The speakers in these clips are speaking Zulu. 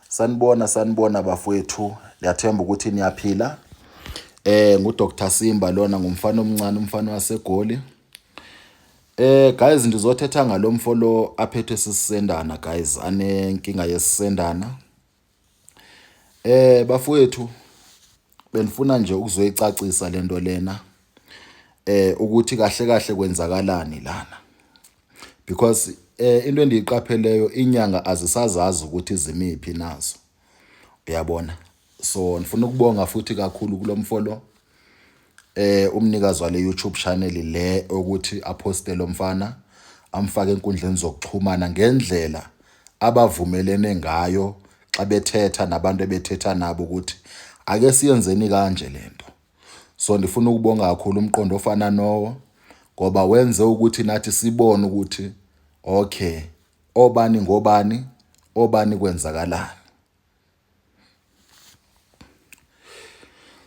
Sanibona sanibona bafowethu, ngiyathemba ukuthi niyaphila. NguDr Simba lona ngumfana omncane umfana waseGoli. Guys ndizothetha ngalomfo lo aphethwe sisendana guys anenkinga yesisendana. Bafowethu benifuna nje ukuzoyicacisa lento lena ukuthi kahle kahle kwenzakalani lana. Because into endiyiqapheleyo inyanga azisazazi ukuthi zimiphi nazo. Uyabona? So ngifuna ukubonga futhi kakhulu kulomfolo umnikazi wale YouTube channel le ukuthi aposte lo mfana amfake enkundleni zokuxhumana ngendlela abavumelene ngayo xa bethetha nabantu ebethetha nabo ukuthi ake siyenzeni kanje lento. So ndifuna ukubonga kakhulu umqondo ofana nowo ngoba wenze ukuthi nathi sibone ukuthi okay obani ngobani obani kwenzakalani.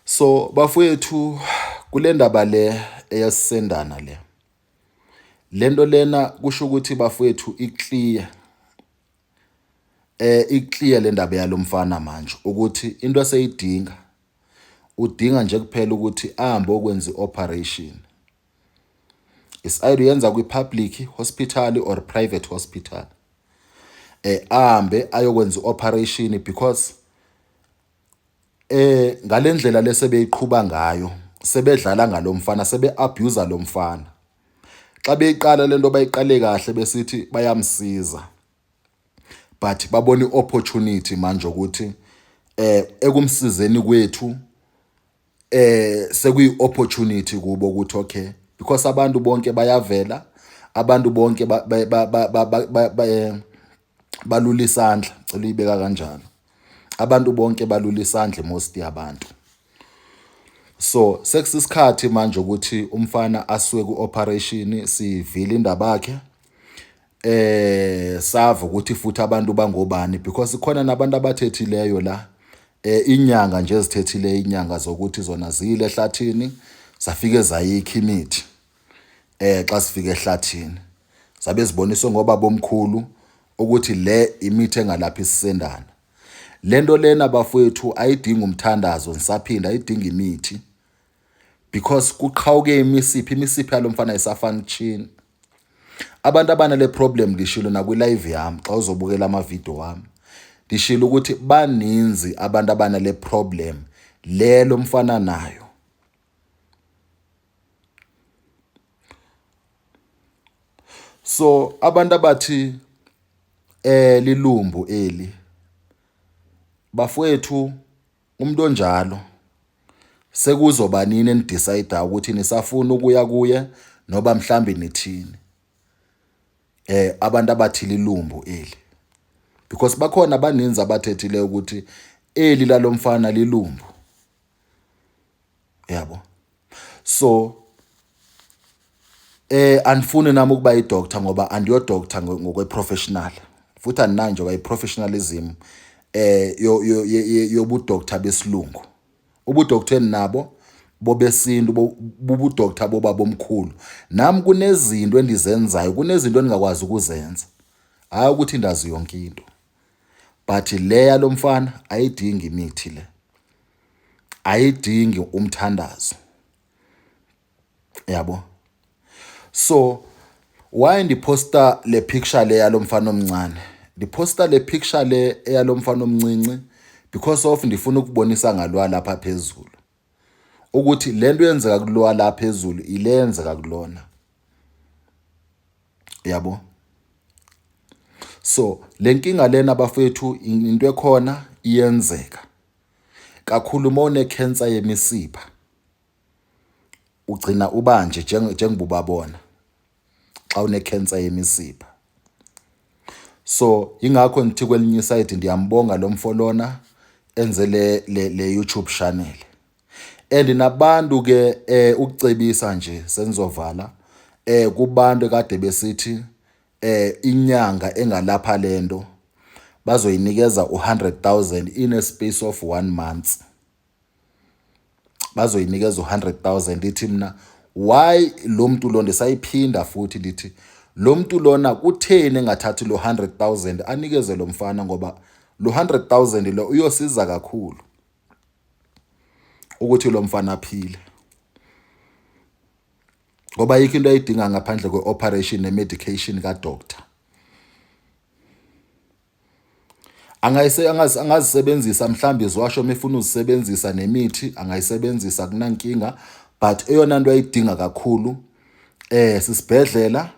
So bafowethu kule ndaba le eyasisendana le lento lena kusho ukuthi bafowethu iclear iclear le ndaba yalomfana manje ukuthi into aseyidinga udinga nje kuphela ukuthi ahambe okwenza i-operation. Is either uyenza kwi-public hospital or private hospital. Ahambe ayokwenza i-operation because ngalendlela lesebeyiqhuba ngayo sebedlala ngalomfana sebe-abuse lo mfana. Xa beyiqala lento bayiqale kahle besithi bayamsiza. But babona i-opportunity manje ukuthi ekumsizeni kwethu sekuyi opportunity kubo ukuthi okay because abantu bonke bayavela abantu bonke balula isandla cela uyibeka kanjalo abantu bonke balula isandla most yabantu. So sekusisikhathi manje ukuthi umfana asuke ku-operation sivile indaba yakhe sava ukuthi futhi abantu bangobani because khona nabantu abathethileyo la inyanga nje ezithethile inyanga zokuthi zona ziyile ehlathini zafike zayikha imithi xa sifika ehlathini zabe ziboniswe ngoba bomkhulu ukuthi le imithi engalapha isisendana. Lento lena bafowethu ayidingi umthandazo nisaphinda ayidingi imithi because kuqhawuke imisipha imisipha yalomfana ayisafunction. Abantu abanale problem ngishilo nakwi-live yami xa uzobukela amavidiyo wami ndishilo ukuthi baninzi abantu abanale problem le lo mfana nayo. So abantu abathi lilumbu eli bafowethu umuntu onjalo sekuzoba nini enidecide ukuthi nisafuna ukuya kuye noba mhlambi nithini abantu abathile ilumbu eli because bakhona abaninzi abathethile ukuthi eli lalomfana lilumbu yabo. So andifuni nami ukuba i-doctor ngoba andiyo doctor ngokwe-professional futhi andinayo nje i-professionalism yobudoctor besilungu. Ubudoctor endinabo bobesintu bubudoctor bobabomkhulu. Nami kunezinto endizenzayo kunezinto endingakwazi ukuzenza hayi ukuthi ndazi yonke into but le yalomfana ayidingi imithi le ayidingi umthandazo yabo. So why ndiposta le picture le yalomfana omncane? Ndiposta le picture le eyalomfana omncinci because of ndifuna ukubonisa ngalwa lapha phezulu ukuthi lento yenzeka kulowa la phezulu ile yenzeka kulona yabo. So lenkinga lena bafethu into ekhona iyenzeka kakhulu uma une-cancer yemisipha ugcina ubanje njengoba ubabona xa une-cancer yemisipha. So ingakho ngithi kwelinye isayidi ndiyambonga lo mfo lona enze le YouTube channel. And nabantu ke ukucebisa nje senizovala kubantu kade besithi inyanga engalapha lento bazoyinikeza u100,000 in a space of 1 month. Bazoyinikeza u100,000 ithi mina why lo muntu lo ndisayiphinda futhi ndithi lo muntu lona kutheni engathathi lo 100,000 anikeze lo mfana ngoba Lo 100,000 lo uyosiza kakhulu ukuthi lo mfana aphile. Ngoba ayikho into ayidinga ngaphandle kwe-operation ne-medication ka-doctor. Angayise angazisebenzisa mhlawumbe iziwasho uma efuna uzisebenzisa nemithi angayisebenzisa kunankinga but eyona nto ayidinga kakhulu eh sisibhedlela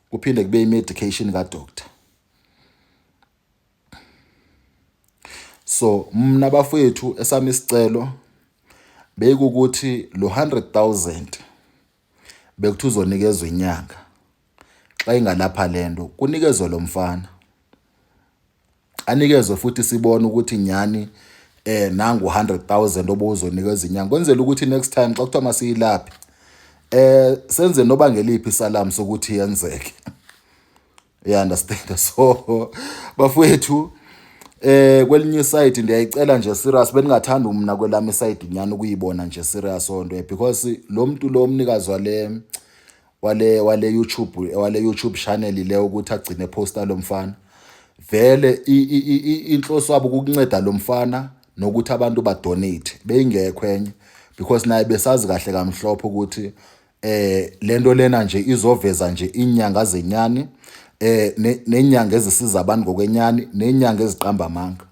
kuphinde kube i-medication ka-doctor. So mna bafowethu esami isicelo bekukuthi lo 100,000 bekuthi uzonikezwa inyanga xa ingalapha lento kunikezwe lo mfana anikezwe futhi sibone ukuthi nyani eh nangu 100,000 obuzonikeza inyanga kwenzela ukuthi next time xa kuthiwa masiyilaphe eh senze noba ngeliphi isalamu sokuthi yenzeke. You understand? So bafowethu eh kwelinye iside ndiyayicela nje serious beningathanda umna kwelami iside nyani ukuyibona nje serious onto because lo muntu lo mnikazi wale wale wale YouTube wale YouTube channel le ukuthi agcine posta lo mfana vele inhloso yabo ukunceda lo mfana nokuthi abantu ba donate beyingekho enye because naye besazi kahle kamhlophe ukuthi eh lento lena nje izoveza nje inyanga zenyani eh nenyanga ezisiza abantu ngokwenyani nenyanga eziqamba amanga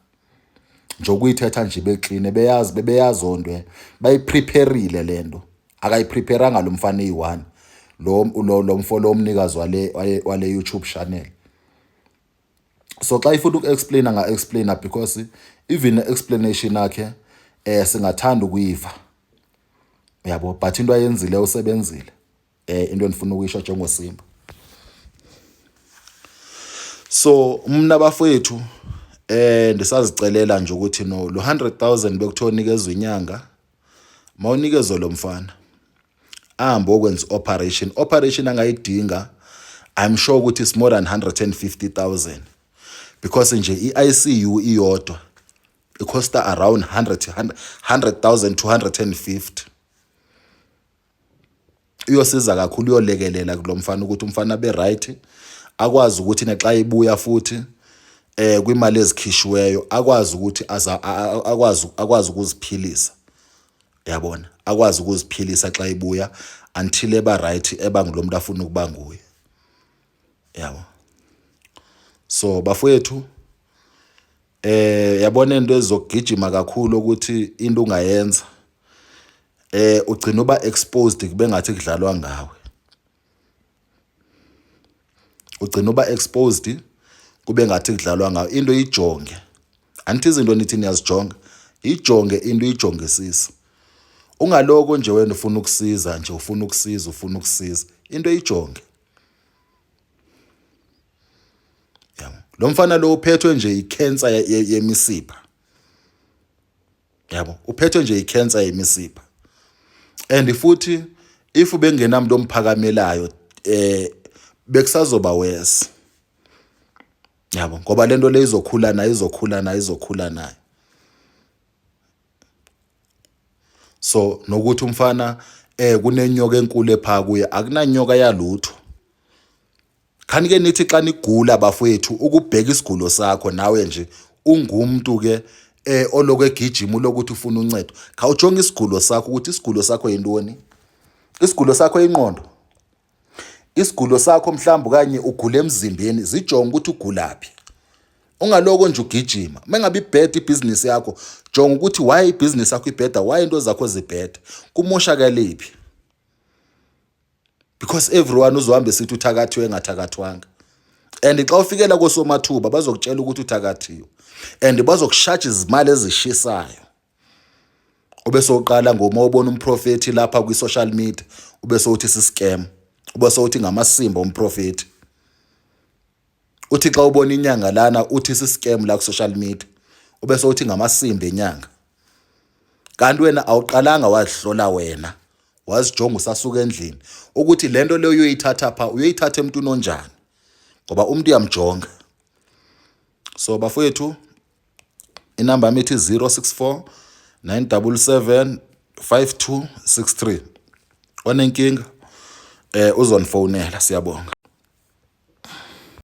nje ukuyithetha nje bekline beyazi bebeyazi ondwe bayiprepareile lento akayipreparanga lo mfana eyi-one lo lo lo mfo lo mnikazi wale wale YouTube channel. So xa ifuna uku-explaina nga-explaina because even explanation yakhe eh singathanda ukuyiva yabo but into ayenzile usebenzile eh into endifuna ukuyisho njengoSimba. So mna bafowethu eh ndisazicelela nje ukuthi no lo 100,000 bekuthiwa unikezwe inyanga mawunikezwe lo mfana ahambe okwenza operation operation angayidinga. I'm sure ukuthi it's more than 150,000 because nje i-ICU iyodwa icosta around 100 100,000 to 150. Iyosiza kakhulu uyolekelela kulo mfana ukuthi umfana abe right akwazi ukuthi nexa ibuya futhi eh kwimali ezikhishiweyo akwazi ukuthi aza akwazi akwazi ukuziphilisa yabona akwazi ukuziphilisa xa ibuya until eba right eba ngulomuntu afuna ukuba nguye yabo. So bafowethu eh yabona into ezokugijima kakhulu ukuthi into ungayenza eh ugcina uba exposed kube ngathi kudlalwa ngawe ugcina uba exposed kube ngathi kudlalwa ngawe. Into ijonge angithi izinto nithi niyazijonga ijonge into ijongisisa ungaloko nje wena ufuna ukusiza nje ufuna ukusiza ufuna ukusiza into ijonge yabo. Lo mfana lo uphethwe nje icancer yemisipha yabo uphethwe nje icancer yemisipha and futhi if bengenamuntu omphakamelayo eh bekusazoba worse yabo ngoba lento le izokhula nayo izokhula nayo izokhula nayo. So nokuthi umfana eh kunenyoka enkulu epha kuye akunanyoka yalutho. Khani ke nithi xa nigula bafowethu ukubheka isigulo sakho nawe nje ungumuntu ke eh oloko egijima ulokuthi ufuna uncedo khawujonge isigulo sakho ukuthi isigulo sakho yintoni. Isigulo sakho ingqondo isigulo sakho mhlawumbe kanye ugula emzimbeni zijonge ukuthi ugulaphi ungaloko nje ugijima. Mengabe ibheda ibhizinisi yakho jonga ukuthi why ibhizinisi yakho ibheda why into zakho zibheda kumoshakelephi because everyone uzohamba esithi uthakathiwe engathakathwanga and xa ufikela kosomathuba bazokutshela ukuthi uthakathiwe and bazokushaja izimali ezishisayo ube sowuqala ngoma ubona umprofethi lapha kwi-social media ube sowuthi si-scam ube sowuthi ngamasimba umprofethi uthi xa ubona inyanga lana uthi si-scam la ku-social media ube sowuthi ngamasimba enyanga kanti wena awuqalanga wazihlola wena wazijonga usasuka endlini ukuthi lento leyo uyoyithatha pha uyoyithatha emntwini onjani ngoba umuntu uyamjonga. So bafowethu inamba yami ithi 064 977 5263 onenkinga eh uzonifonela. Siyabonga.